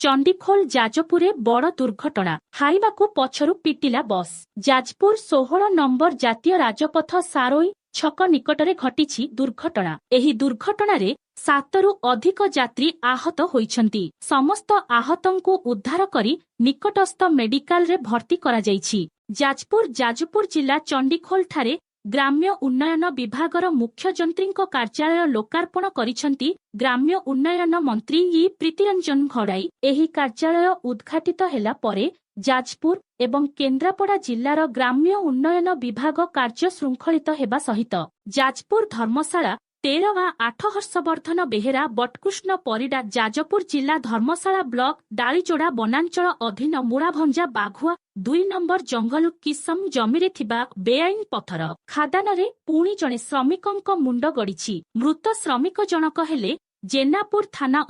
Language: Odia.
ଚଣ୍ଡିଖୋଲ ଯାଜପୁରରେ ବଡ଼ ଦୁର୍ଘଟଣା। ହାଇବାକୁ ପଛରୁ ପିଟିଲା ବସ୍। ଯାଜପୁର 16 ନମ୍ବର ଜାତୀୟ ରାଜପଥ ସାରୋଇ ଛକ ନିକଟରେ ଘଟିଛି ଦୁର୍ଘଟଣା। ଏହି ଦୁର୍ଘଟଣାରେ ସାତରୁ ଅଧିକ ଯାତ୍ରୀ ଆହତ ହୋଇଛନ୍ତି। ସମସ୍ତ ଆହତଙ୍କୁ ଉଦ୍ଧାର କରି ନିକଟସ୍ଥ ମେଡିକାଲରେ ଭର୍ତ୍ତି କରାଯାଇଛି। ଯାଜପୁର ଜିଲ୍ଲା ଚଣ୍ଡିଖୋଲଠାରେ ଗ୍ରାମ୍ୟ ଉନ୍ନୟନ ବିଭାଗର ମୁଖ୍ୟ ଯନ୍ତ୍ରୀଙ୍କ କାର୍ଯ୍ୟାଳୟ ଲୋକାର୍ପଣ କରିଛନ୍ତି ଗ୍ରାମ୍ୟ ଉନ୍ନୟନ ମନ୍ତ୍ରୀ ଇ ପ୍ରୀତିରଞ୍ଜନ ଘଡ଼ାଇ। ଏହି କାର୍ଯ୍ୟାଳୟ ଉଦ୍ଘାଟିତ ହେଲା ପରେ ଯାଜପୁର ଏବଂ କେନ୍ଦ୍ରାପଡ଼ା ଜିଲ୍ଲାର ଗ୍ରାମ୍ୟ ଉନ୍ନୟନ ବିଭାଗ କାର୍ଯ୍ୟ ଶୃଙ୍ଖଳିତ ହେବା ସହିତ ଯାଜପୁର ଧର୍ମଶାଳା 13-8 ହର୍ଷବର୍ଦ୍ଧନ ବେହେରା, ବଟକୃଷ୍ଣ ପରିଡ଼ା। ଯାଜପୁର ଜିଲ୍ଲା ଧର୍ମଶାଳା ବ୍ଲକ ଡାଳିଯୋଡ଼ା ବନାଞ୍ଚଳ ଅଧୀନ ମୂଳାଭଞ୍ଜା ବାଘୁଆ 2 ନମ୍ବର ଜଙ୍ଗଲ କିସମ ଜମିରେ ଥିବା ବେଆଇନ ପଥର ଖାଦାନରେ ପୁଣି ଜଣେ ଶ୍ରମିକଙ୍କ ମୁଣ୍ଡ ଗଡ଼ିଛି। ମୃତ ଶ୍ରମିକ ଜଣକ ହେଲେ ଜେନାପୁର ଥାନା